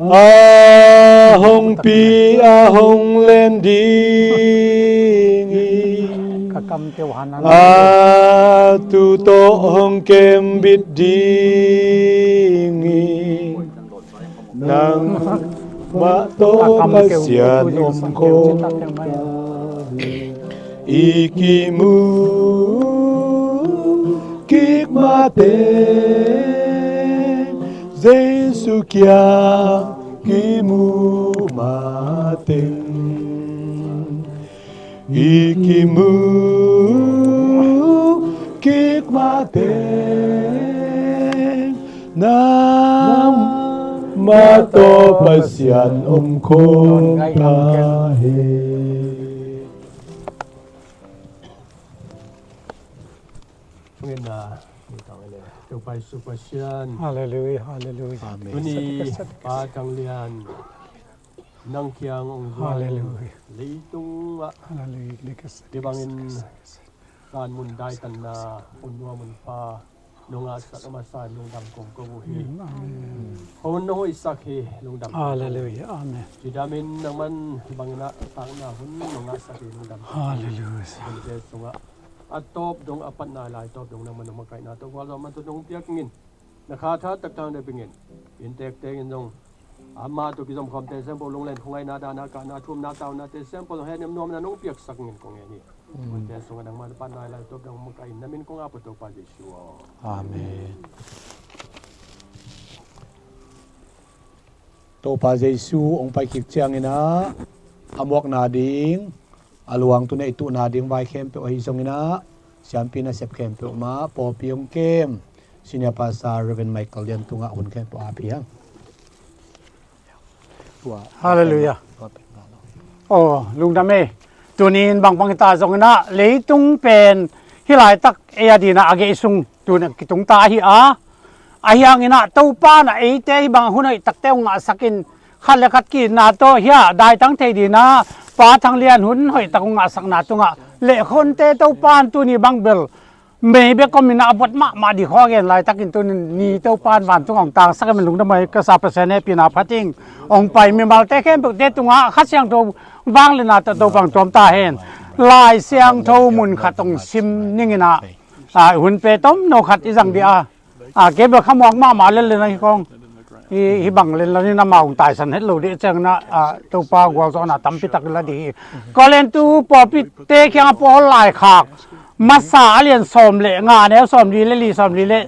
A hong pi a hong len ding hi. Ka kam teuh hanan. A tu tawh hong kembit ding hi. Nangmah tawh Pasian om khawm ta hen. I kimu kik mateng Jesu kiang kimu mateng. I kimu kik mateng Nangmah tawh Pasian om khawm ta hen. Hallelujah, hallelujah. Amen. Tuni Pa Thang Lian nang kiang ong zuan. Hallelujah. Leitungah. Hallelujah. Hibangin kan mun daitanna hun nuam hun pha nong ngahsak a masa in lungdam kong ko uh hi. Amen. Hun nong hoihsak hi, lungdam kong ko uh hi. Hallelujah. Amen. Cidam in nangman hibangin a sakna hun nong ngahsak hi, lungdam kong ko uh hi. Hallelujah. Hunte sungah a tawp dong, a patna lai tawp dong nangman nong makaihna tawh gualzawhna tawh nong piak ngin. Na kha tha taktak na bingin inntek tengin zong amah tawh kizom khawmte siangpawl lungleng khuangaihna, dahna, kahna, thumna, taunate siangpawl zong henem nuamna nong piaksak ngin kong ngen hi. Hunte sungah nangmah na patna lai tawp dong makaih in na min kong ap uh Topa Jesu aw. Amen. Topa Jesu hong pai kik cianginah a muakna ding a luang tuni a i tuhna ding vai khempeuh ahi zonginah siampi nasep khempeuh mah pawlpi hong kem Senior Pastor Reverend Michael Lian tungah hun khempeuh a pia. Hallelujah. Aw, lungdam ei. Tunin bangbang hita zonginah leitung pen hih laitak ei a dinah a geih sung tun a kitungta ahi a, ahi hanginah Topa na eite hih bang hun hoih takte hong ngahsakin khat le khat ki-itna tawh hiah daitang thei dinah Pa Thang Lian hun hoih tak hong ngahsakna tungah lehkhonte Topa in tuni bang bel mei bek om inah a buat mahmah dih khawng a gen laitakin tuni Topa in vantung hong tangsak in lungdam ei ka sa. Pasian hehpihna phat ing. Hong pai mimalte khempeuhte tungah Kha Siangtho vangliatna tawh Topa hong tuam ta hen. Lai Siangtho mun khat hong sim ninginah a, hun pe tomno khat i zang dih a. A, kei bel khamuak mahmah lel le na hi kong. Hi, hih bang lel la ni na maung taisan het lo dih ciangin a, a, Topa gualzawhna tampi tak la dih hi. Korintu pawlpite kiangah Paul laikhak masa a lian sawm le nga, neu sawm li le li, sawm li le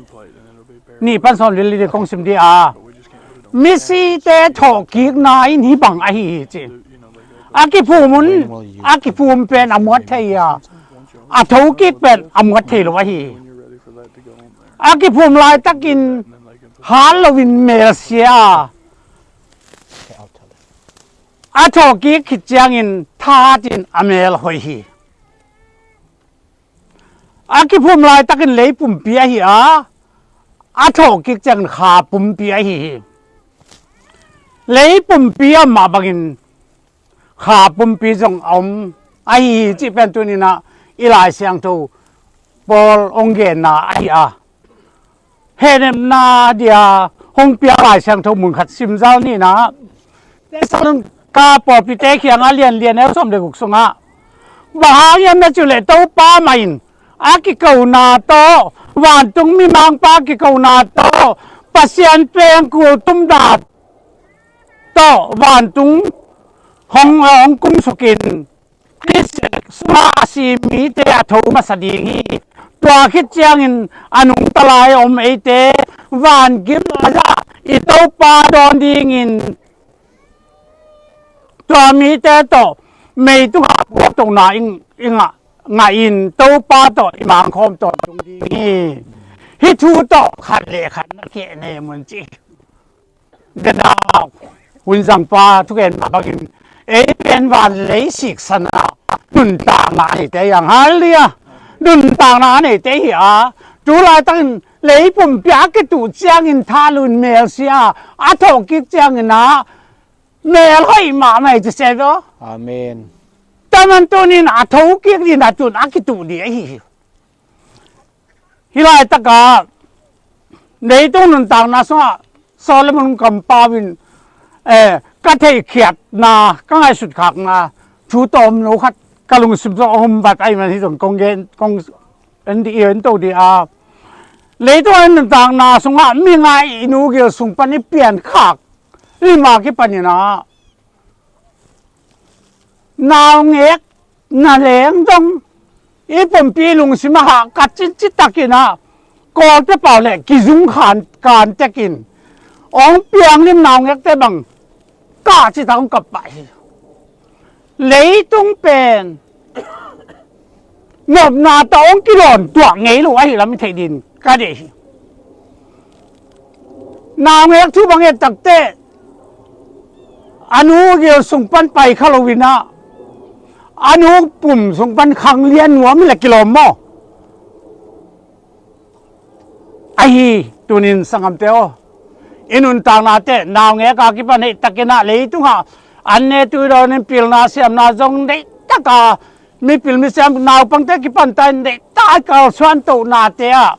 nih pan sawm li le li kong sim dih a. Misite thawhkikna in hih bang ahi hi ci. A kiphum un, a kiphum pen a muat thei a, a thokik pen a muat thei lo ahi hi. A kiphum laitakin hat loin mel sia a, a thawhkik khit ciangin thahatin a mel hoih hi. A kiphum laitakin lei pumpi ahi a, a thawhkik ciangin kha pumpi ahi hi. Lei pumpi a om mah bangin kha pumpi zong a om ahi hi cih pen tuninah i Lai Siangtho Paul hong genna ahi a. hehnepna dia hong pia Lai Siangtho mun khat simzal ni in ah, Thessalonika pawlpite kiangah lian li a neu sawm le guk sungah, bang hang hiam na cih leh Topa mah in a kikona tawh, vantung mimangpa a kikona tawh, Pasian pengkul tumda tawh vantung hong, hong kumsukin, Christ sungah a si mite a tho masa ding hi. Tua khit ciangin a nungta lai a om eite van gim lai-ah i Topa dawn dingin, tua mite tawh mei tungah puaktohna i, i ngah, ngah in Topa tawh i mangkhawm tawntung ding hi. Hih thu tawh khat le khat na kehnem un ci. Denau, hun zangpa thugen mah bangin, ei pen van lei siksan a nuntakna a neite hi hang. Halleluiah. Nuntakna a neite hi a, tu laitakin lei pumpi a kituh ciangin thalun melsia a, a thawhkik ciangin ah mel hoih mahmah hi ci se ve aw. Amen. Taman tunin a thokik ding a tun a kituh ding ahi hi. Hih laitakah leitung nuntakna sungah Solomon kampau in, eh, ka theihkhiatna, ka ngaihsut khakna thu tawmno khat ka lungsim sungah a om vat ahih man hih zong kong gen, kong en dih, en to dih a. Leitung a nuntakna sungah mi ngai i nu gil sung pan i piankhak lim a kipanin ah, naungek na leng dong i pumpi lungsim a hahkat cin citakin ah, Kawlte pau le kizung khan kan tekin, hong pianglim naungekte bang kah citak hong kap pah hi. Leitung pen nopna tawh hong kilawn tuah ngei lo ahi lam i theih ding ka deih hi. Naungek thu bang et takteh, a nu gil sung pan pai kha lo in ah, a nu pum sung pan khang lian nuam hi leh kilawm maw? Ahi, tunin sanggamte aw, i nuntaknate naungek a kipan heh takin ah, leitungah an ne tui dawnin pilna siamna zong deihtak a, mipil misiam naupangte kipan ta in deihtak a i kalsuan tohnate ah,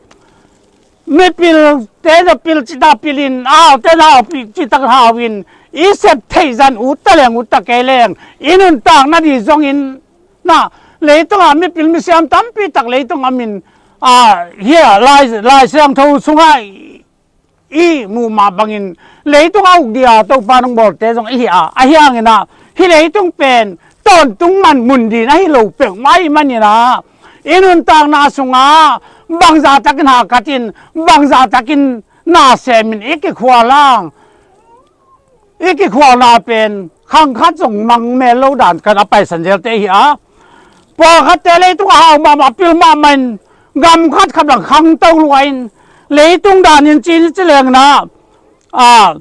mipilte na pil cita pilin, a haute na hau cita hauvin, i sep theih zah ut ta leng ut ta kei leng, i nuntakna ding zongin, na, leitungah mipil misiam tampi tak leitung a min, a, hia, Lai, Lai Siangtho sungah i, i muh mah bangin leitung a uk ding a Topa nong bawlte zong i hi a, ahi hangin ah, hih leitung pen tawntung man mun ding ahi lo peuhmah ahih manin ah, i nuntakna sungah bangzah takin hahkat in, bangzah takin na sem in i kikhual hang, i kikhualna pen khang khat zong mang mel lo dan kan a paisan zelte hi a. Pawlkhatte leitung a hau mahmah, pil mahmah in, gam khat khat bang khangto lua in, leitung danin ci ni ci leng in ah, a,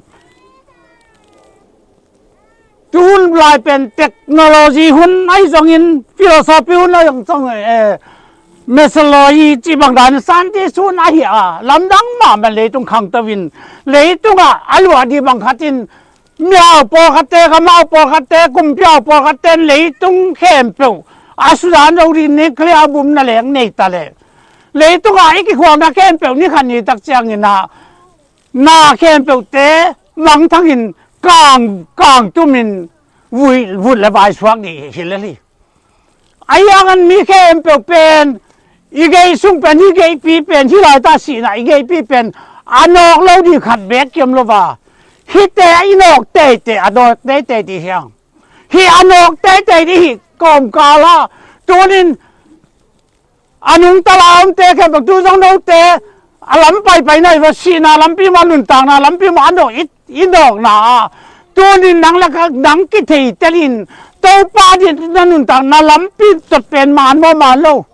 tu hun lai pen technology hun ahi zongin, philosophy hun ahi zong, eh, methodology cih bang danin scientist hun ahi a, lamdang mahmah in leitung khangto in, leitungah a luah ding bang khat in, mi hau pawlkhatte, gam hau pawlkhatte, kumpi hau pawlkhatte in leitung khempeuh a sudan lo ding nuclear bomb na leng nei ta leh, leitungah i kikhualna khempeuh ni khat ni tak ciangin ah, na khempeuhte mangthangin kang, kangtumin vui, vut le vai suak ding hi lel hi. Ahi hangin mi khempeuh pen, i gei sung pen, i geipi pen, hih laitah sihna i geipi pen a nawk lo ding khat beek kiam lo va. Hihte i nawk teitei, a nawk teitei ding hi hang. Hih a nawk teitei ding hi kawmkal ah, tunin a nungta lai a omte khempeuh, tu zong note a lam paipai na hi va, sihna lampi mah, nuntakna lampi mah a nawk i, i nawkna ah, tunin nang le ka, nang kithei telin, Topa ding na nuntakna lampi tot pen man maw, man lo?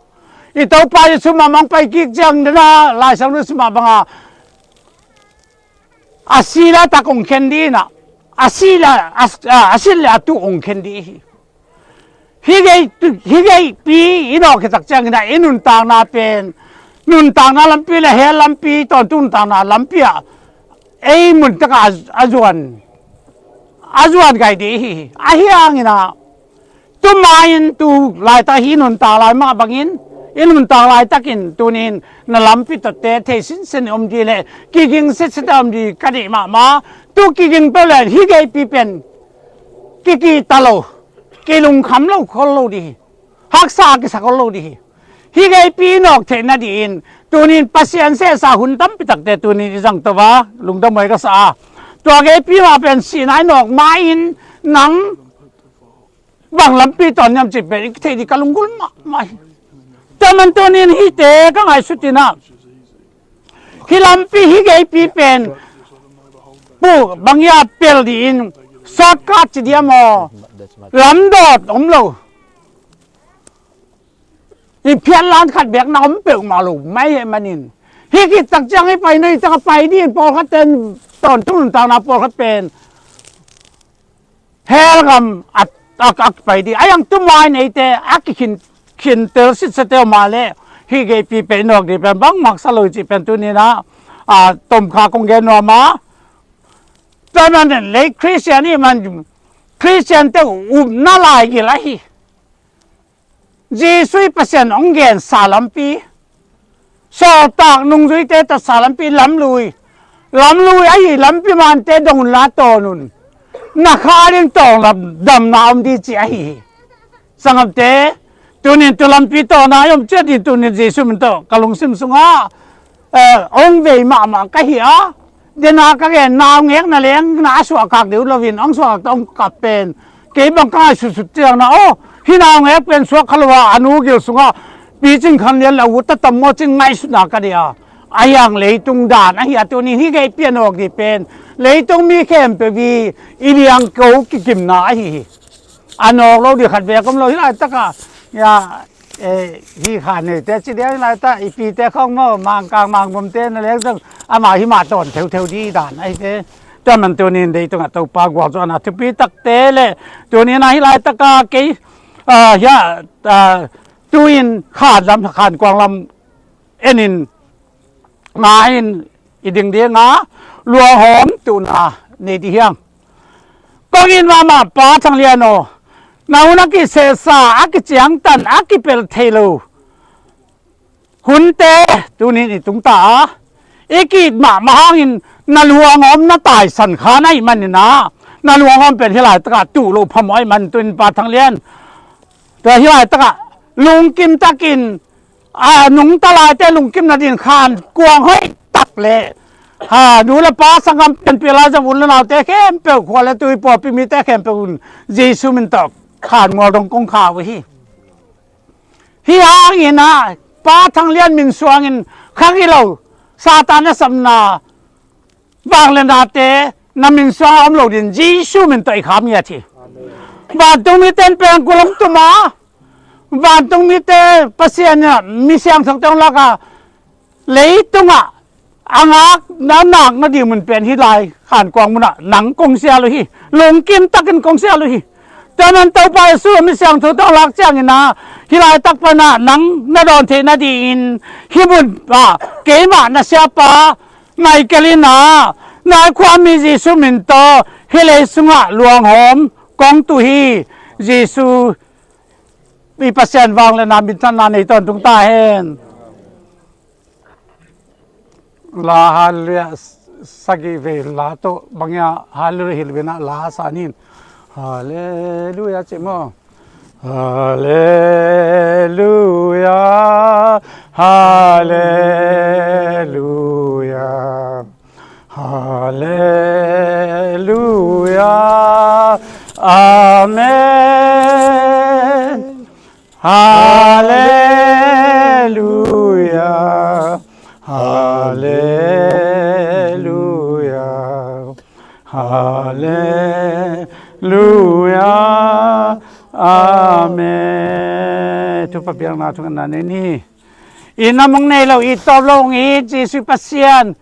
I Topa Jesu mah mang pai kik ciang dena Lai Siangtho sungah banga, a si le a tak hong khen ding in ah, a si le a, a, a sit le a tuh hong khen ding hi. Hih gei, hih geipi i nawk khit tak ciangin ah, i nuntakna pen, nuntakna lampi le hell lampi, tawntung nuntakna lampi ah ei mun takah a, a zuan, a zuan gai ding hi. Ahi hangin ah, tu ma-in tu laitak hih nuntak lai mah bangin, I nuntak laitakin tunin na lampi tawh te thei sinsen om dih leh kiging sitsit om dih ka deih mahmah. Tu kiging peuh leh hih geipi pen kikihta lo, kilungkham lo khol lo dih hi. Haksa kisak khol lo dih hi. Hih geipi nawk theih nadingin tunin Pasian sehsa hun tampi takte tunin i zang to a, lungdam huai ka sa a. Tua geipi mah pen sihna i nawk ma-in nang bang lampi tawn hiam cih pen i theih dih ka lunggulh mahmah hi. Tua man tunin hihte ka ngaihsut in ah, hih lampi hih geipi pen pu bang hiam pel dih in, shortcut ci diam aw, lamdawt om lo. I phiatlan khat bek na om peuhmah lo mai heh manin, hih khit tak ciang i pai no i tak a pai dih in pawlkhat ten tawntung nuntakna pawlkhat pen hell gam a, a, a pai dih. A hiang tu mai neite a kikhin, khintel sitsate om a leh hih geipi pen i nawk dih pen bangmah sa lo i cih pen tunin ah, a, tomkha kong gen nuam a. Tua man den lei Khristian i man Khristiante upna laigil ahi. Jesuh i Pasian hong gensa lampi, sawltak nungzuite tatsa lampi, lamlui, lamlui ahi lampi mante dong unla tawn un. Na kha ding tawng lam damna om dih ci ahi hi. Sanggamte, tunin tu lampi tawna i om ciat dih tunin Jesuh min tawh ka lungsim sungah eh, hong vei mahmah ka hi a, dena ka gen naungek na leng na a suahkak deuh loin hong suahkak tawh hong kap pen kei bang ka ngaihsutsut ciang na aw, hih naungek pen suak kha lo a, a nu gil sungah picing khan lian lo ut a tam maw cin ngaihsutna ka deih a. A hiang leitung dan ahi a, tunin hih geipi a nawk dih pen leitung mi khempeuh i, i liangko kikimna ahi hi. A nawk lo dih khat vek om lo hi laitakah, ya, eh, hi kha neite ci dia hi laitak, i pite khawng maw, Mangkang Mangbomte na leng zong amah hi mah tawn theutheu dih dan ahi te. Tua man tunin leitungah Topa gualzawhna thupi takte le tunin ah hi laitakah kei, ah, ya, ah, tu-in khan lam, khan kuang lam enin nga in i ding dinga luanghawm tuhna nei dih hiang. Kong it mahmah Pa Thang Lian aw, na hun a kisehsa, a kiciangtan, a kipelh thei lo hunte tunin i tungta a, i ki-it mahmah hangin na luanghawm na taisan kha na hih manin ah, na luanghawm pen hih laitakah tuh loh phamawh ahih manin tunin Pa Thang Lian, tua hih laitakah lungkim takin a nungta laite lungkimna ding khan kuang hoih tak le, ha, nu le pa, sanggam, pianpih, laizang, u le naute khempeuh, khua le tui, pawlpi mite khempeuh un Jesuh min tawh khan mual dong kong kha uh hi. Hih hangin ah Pa Thang Lian min suangin kha hi lo Satan a sapna, vangliatnate na min suang a om lo ding Jesuh min tawh i kham ngiat hi. Vantung mite in pengkul hong tum a, vantung mite Pasian in mi siangthote hong lak a, leitungah a ngak, na nak nading mun pen hih lai khan kuang munah nang kong sial uh hi. Lungkim takin kong sial uh hi. Tua man Topa Jesuh mi siangthote hong lak ciangin ah, hih laitak panah nang na dawn theih nadingin hih mun ah keimah na siapa Michael in ah, na khuami Jesuh min tawh hih lei sungah luanghawm kong tuh hi. Jesuh i Pasian vangliatna minthanna nei tawntung ta hen. La Hallelujah sagih vei la tawh bang hiam Hallelujah hilh ve na la sa ning. Hallelujah cih maw. Hallelujah, Hallelujah, Hallelujah, Amen. Hallelujah, Hallelujah, Hallelujah, Amen. Thupha biakna thungetna nei ni. I nam hong nei lo, i tawp lo hong it Jesuh Pasian,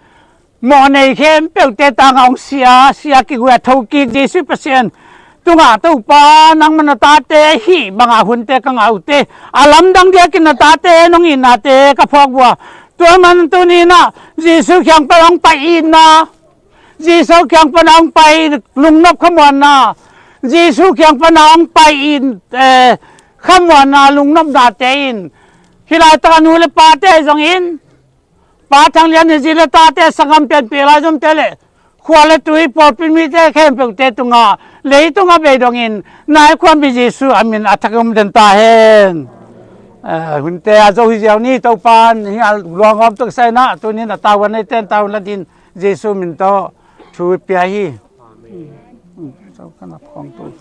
mawhnei khempeuhte tangah hong sia, sia kiguia thokik Jesuh Pasian tungah, Topa, nangmah na tate hih bangah hunte ka ngah uh teh, a lamdang diakin na tate nong itnate ka phawk uh a, tua man tuninah Jesuh kiang pan hong pai itna, Jesuh kiang pan hong pai lungnop khamuanna, Jesuh kiang pan hong pai it, eh, khamuanna, lungnopnate in Hih laitak a nu le pate zongin, Pa Thang Lian hi zi le tate sanggam pianpih lai zomte le khua le tui pawlpi mite khempeuhte tungah leitungah bei dongin nai khuampi Jesu a min a thak um den ta hen. Eh, hunte a zo hi ziau ni, Topa in hih a luangawm tuk saina tunin a tavuan neite in tavuan la din Jesu min tawh thu pia hi. Amen. Zo kan a phawng tu.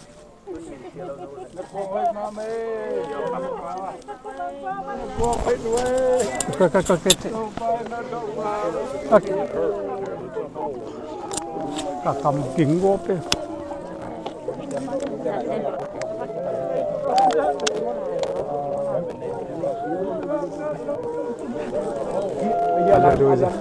Ka, ka, ka, ka, ka, ka kam ging go pe. Hallelujah.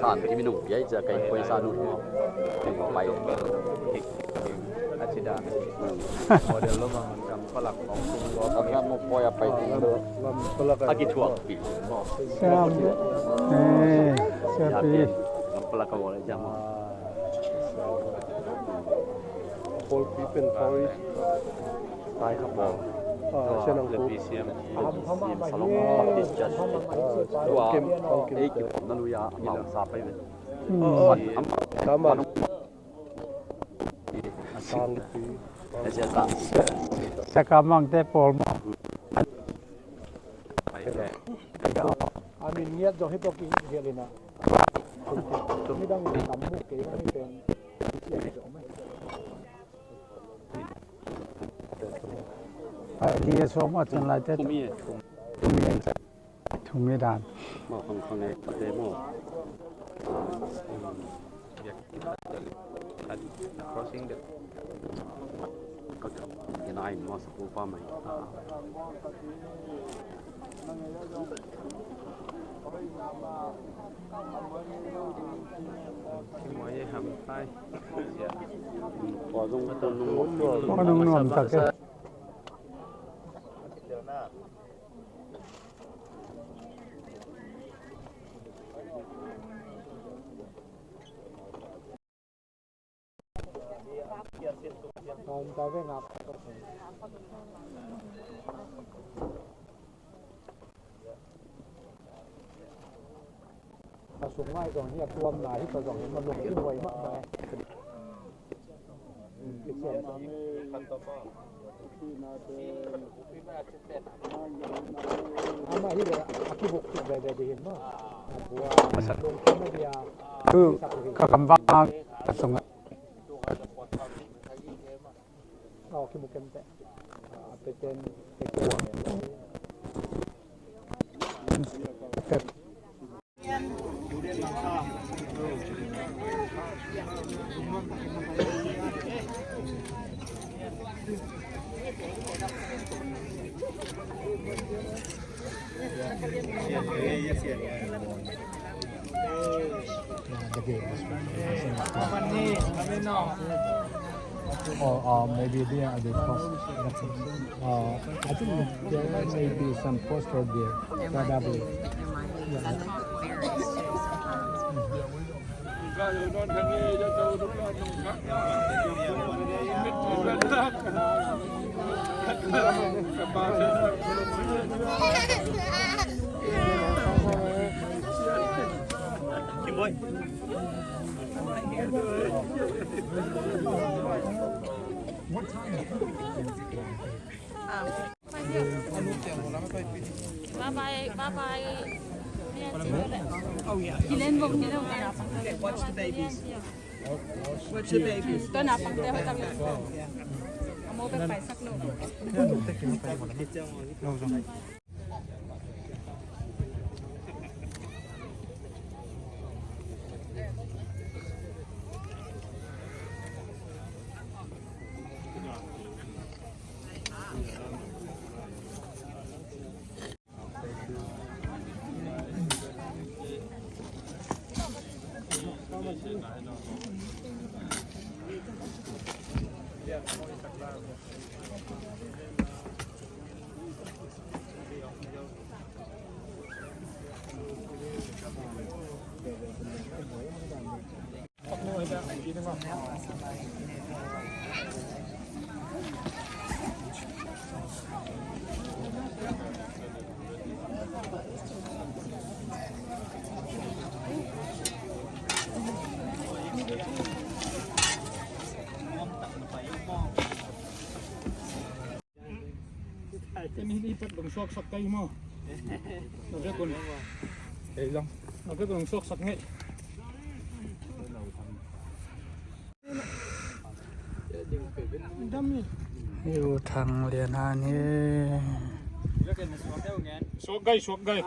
San ki minung piai cia kai poi sa nu. Pai. A ci da. Model lo bang kam palak kong tung lo. Aka mo poi a pai tung lo. A ki thuak pi. Siam. Eh, siam pi. Kam palak ka wala jam. Paul pi pen Paul. Tai kha pawl. Ah, tua sian ang le ku. P C M, P C M Salom Baptist Church. Tua, Kim, Kim, ei ki pom na luya, amau sa pai ve. Hmm. Wan, am, Tama. Sang pi. Ese sa. Sa kamang te pawl mo. Pai ve. A min ngiat zong hi tok ki ngiat le na. Midang tam mu kei na hi pen. Sia zong mai. Pai, li a suak mah cun lai te. Thumi e. Thumi e. Thumi dan. Mah khang khang e, te maw. Crossing the. Ka, ka, ka nai maw sa pu pa mai. A sung lai zong hi a tuamna hi ta zong hi ma lung in huai mahmah e. Ama hi le a kibuk tuk veve ding hi maw. A bua lungkim a dia. Ka kam vang a sung. Aw, kimu kem teh. A peten, peten. Or, uh, maybe they are the first. Uh, I think there may be some poster there, probably. Yeah. Bye bye, bye bye. Kilen bok ni lo. Watch the babies. Watch the babies. Tua naupangte hoih tak lo. A mo bek paisak lo. Kei ni lipat dong suaksak kei maw? Na vek un. Kei zong. Na vek un dong suaksak ngei. Hi U Thang Lian Han hi. Suak gai, suak gai.